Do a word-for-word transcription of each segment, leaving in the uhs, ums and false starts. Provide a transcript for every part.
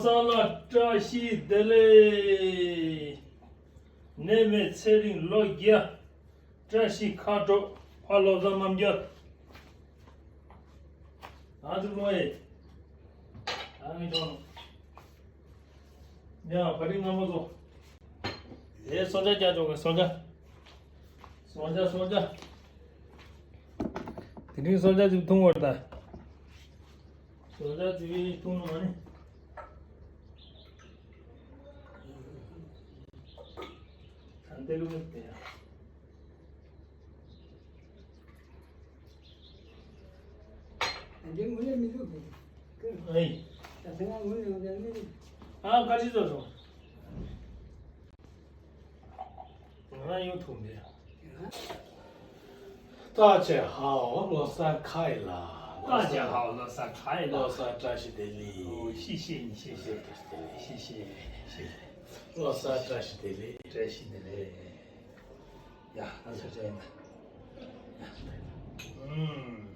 ས་ལ་བཀྲ་ཤིས་བདེ་ལེགས། ནད་མེད་ཚེ་རིང་ལོ་བརྒྱ། བཀྲ་ཤིས་ཁ་དྲོ། ཕ་བློ་བཟང་རྣམ་རྒྱལ། ཨ་ཙི་མོ་ཨེ། ཨ་ནི་ཅོ་ནོ། ཡ་བ་རི་ང་མོ་ཚོ། ཨེ་སོ་ཇ་རྒྱ་ཅོ་ག་སོ་ཇ། སོ་ཇ་སོ་ཇ། དེ་རིང་སོ་ཇ་ཅིག་འཐུང་བར་ད། སོ་ཇ་ཅིག་འཐུང་ནོ་མ་ནི། ད་འདི་ལུགས་དེ་ཡ། འདི་ངོ་ལས་མི་འདུག་གི། ཨེ། ད་ཐེངས་ངོ་ལས་ཡོང་ད་མི་འདུག་ཨ་བཀའ་དྲིན་གསོ་སོང་། ང་ཡོང་ཐུབ་མེད། 大家好，ལོ་གསར་ཁ་ཡི་ལ། 大家好，ལོ་གསར་ཁ་ཡི་ལ། ལོ་གསར་བཀྲ་ཤིས་བདེ་ལེགས། 哦，谢谢你，谢谢，谢谢，谢谢。 ལོ་གསར་བཀྲ་ཤིས་བདེ་ལེགས། བཀྲ་ཤིས་བདེ་ལེགས། ཡ། ཨ་ཚོ་ཅན། ཨུམ།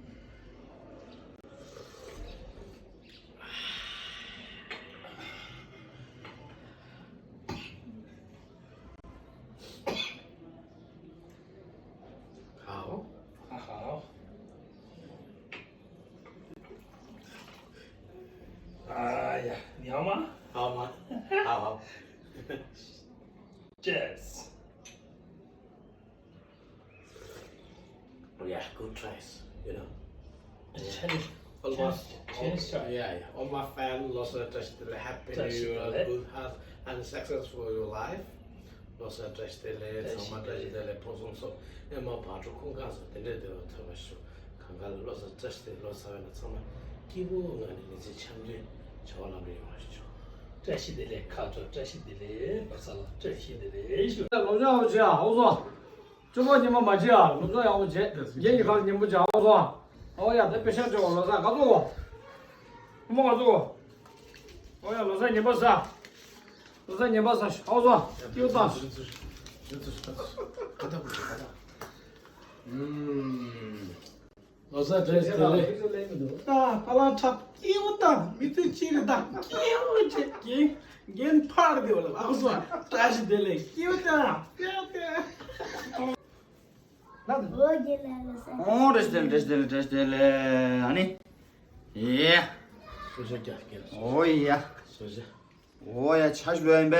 好。好。哎呀，你好吗？好吗？好，好。Cheers. Oh yeah, good tries, you know. Chinese, almost, Chinese, Chinese try. Yeah, yeah. All my fans, ལོ་གསར་བཀྲ་ཤིས་བདེ་ལེགས། Happy New Year, good health and success for your life. ལོ་གསར་བཀྲ་ཤིས་བདེ་ལེགས། ཚང་མ་བཀྲ་ཤིས་བདེ་ལེགས། ཕུན་སུམ་ཚོགས། ཨེ་མ་བག་དྲོ་ཁོང་ཁ་སོ་དེ་འདྲའི་བདེ་བ་ཐོབ་པ་ཤོག་གང་ག་ལ་ལོ་གསར་བཀྲ་ཤིས་བདེ་ལེགས། ལོ་གསར་བའི་ནང་ཚང་མ་སྐྱིད་པོ་ངང་ནས་མི་ཚེ་འཆམ་མཐུན་བྱ་བ་ལམ་འགྲོ་ཡོང་བ་ཤོག་བཀྲ་ཤིས་བདེ་ལེགས། ཁ་དྲོ་བཀྲ་ཤིས་བདེ་ལེགས། ལོ་གསར་ལ་བཀྲ་ཤིས་བདེ་ལེགས་ཞུ། ལོ་ཇ་ཧོ་ཇ་ཧོ་སོ། སྤྱོད་པ་ཉེས་པ་མ་བྱེད་ཨ། སློབ་སྦྱོང་ཡག་པོ་བྱེད། རྒན་གྱི་ཁ་ལ་ཉན་པོ་བྱ་ཨོ་སོ། ཨོ་ཡ་དེ་དཔེ་ཤ་སྤྲོད་ལོ་གསར་ག་ཚོད་གོ། ཁོ་མོ་ག་ཚོད་གོ། ཨོ་ཡ་ལོ་གསར་ཉན་པ་ཟ། ལོ་གསར་ཉན་པ་ཟ་ཨོ་སོ། ཡོ་ཏང་། ལོ་གསར་བཀྲ་ཤིས་བདེ་ལེགས། ད་ཕ་ལང་ཁྲབ་སྐྱིད་པོ་དང་མི་ཚེ་གཅིག་རེ་དང་སྐྱིད་པོ་བྱེད་ཀྱིན་རྒན་ཕར་དེ་བ་ལ་ཨོ་སོ། བཀྲ་ཤིས་བདེ་ལེགས། སྐྱིད་པོ་དང་། ལོ་རྒྱུས་ལ་ལ་ས། ཨོ་བཀྲ་ཤིས་བདེ་ལེགས། བཀྲ་ཤིས་བདེ་ལེགས། བཀྲ་ཤིས་བདེ་ལེགས། ཨ་ནི། ཡེ། སོ་ཇ་རྒྱག་གི། ཨོ་ཡ། སོ་ཇ། ཨོ་ཡ་ཆ་ཞིག་ལོས་ཡིན་པས།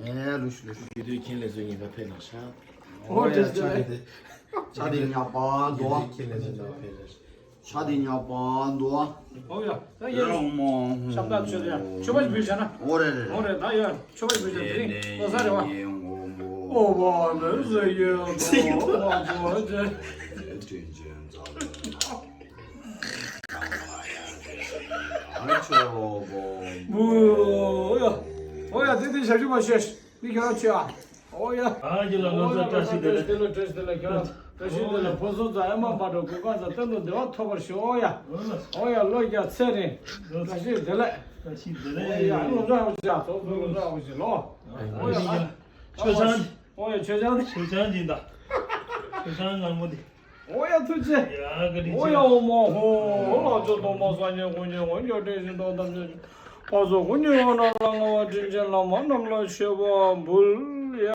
ཨེ་ལུ་ཤི་ལུ་ཤི། ཡུལ་དུས་ཁྱེད་ལས་བཟོས་ཉིན་པ་ཕེབས་ནང་ཤ། ཨོ་བཀྲ་ཤིས་བདེ་ལེགས། ཆ་དེ་ཉག་པ་འདུག་ཡུལ་དུས་ཁྱེད་ལས་བཟོས་ཉིན་པ་ཕེབས་ནང་ཤ། ཆ་དེ་ཉག་པ་འདུག་ཨོ་ཡ། ད་ཡ། རོང་མོ། ཤམ་ཐབས་ཆོས་ཡ། ཆོས་པ་ཞིག་བུད་བྱས་ན། ཨོ་རེད་རེད་རེད། ཨོ་རེད་ད་ཡ། ཆོས་པ་ཞིག་བུད་བྱས་ན་དེ་རིང་ལོ་གསར་རེད་བ། ཨོ་བ་ནི་ཟེར་ཡོད་དོ་མ་ཚོ་ཅེ། དྲིན་ཅན་རྩ་ལོ་ན། ཨ་ཆོ་བོ། ཨོ་ཡ། ཨོ་ཡ་དེ་དེ་ཞབས་ཞུ་མ་བྱེད། མི་ཁྱོད་རང་ཆོས་ཨ། ཨོ་ཡ། ཨ་ཇི་ལ་ལོ་གསར་བཀྲ་ཤིས་བདེ་ལེགས། བཀྲ་ཤིས་བདེ་ལེགས། ཁྱོད་རང་བཀྲ་ཤིས་བདེ་ལེགས། ཕོ་སོ་ཙ་ཨེ་མ་པ་འགྲོ་གོ་ག་ཙ་གཏན་དུ་བདེ་བ་ཐོབ་པར་ཤོག་ཨོ་ཡ། ཨོ་ཡ་ལོ་བརྒྱ་ཚེ་རིང་། བཀྲ་ཤིས་བདེ་ལེགས། བཀྲ་ཤིས་བདེ་ལེགས། ཨོ་ཡ་ལོ་ཙ་ཨོ་ཅ་ཚོ་ལོ་ཙ་ཨོ་ཅི་ལོ། ཨོ་ཡ། ཆོས་ཆང་། ཨོ་ཡ་ཆོས་ཆང་། ཆོས་ཆང་ཅིག་ད། ཆོས་ཆང་ངར་མོ་དེ། ཨོ་ཡ་ཐུགས་རྗེ་ཆེ། ཡ་བཀའ་དྲིན་ཆེ། ཨོ་ཡ་ཨོ་མ་ཧོ། ལག་ཆོག་གཏོང་མ་སང་ཉིན་དགུང་ཉིན་དགོང་མོ་འགྱོ་དྲན་ཞིང་གཏོང་ཐམས་ཅད་ཕ་སོ་དགུང་ཉིན་འོ་ན་ལ་ང་བ་དྲིན་ཅན་བླ་མ་རྣམས་ལ་མཆོད་པ་འབུལ་ཡ།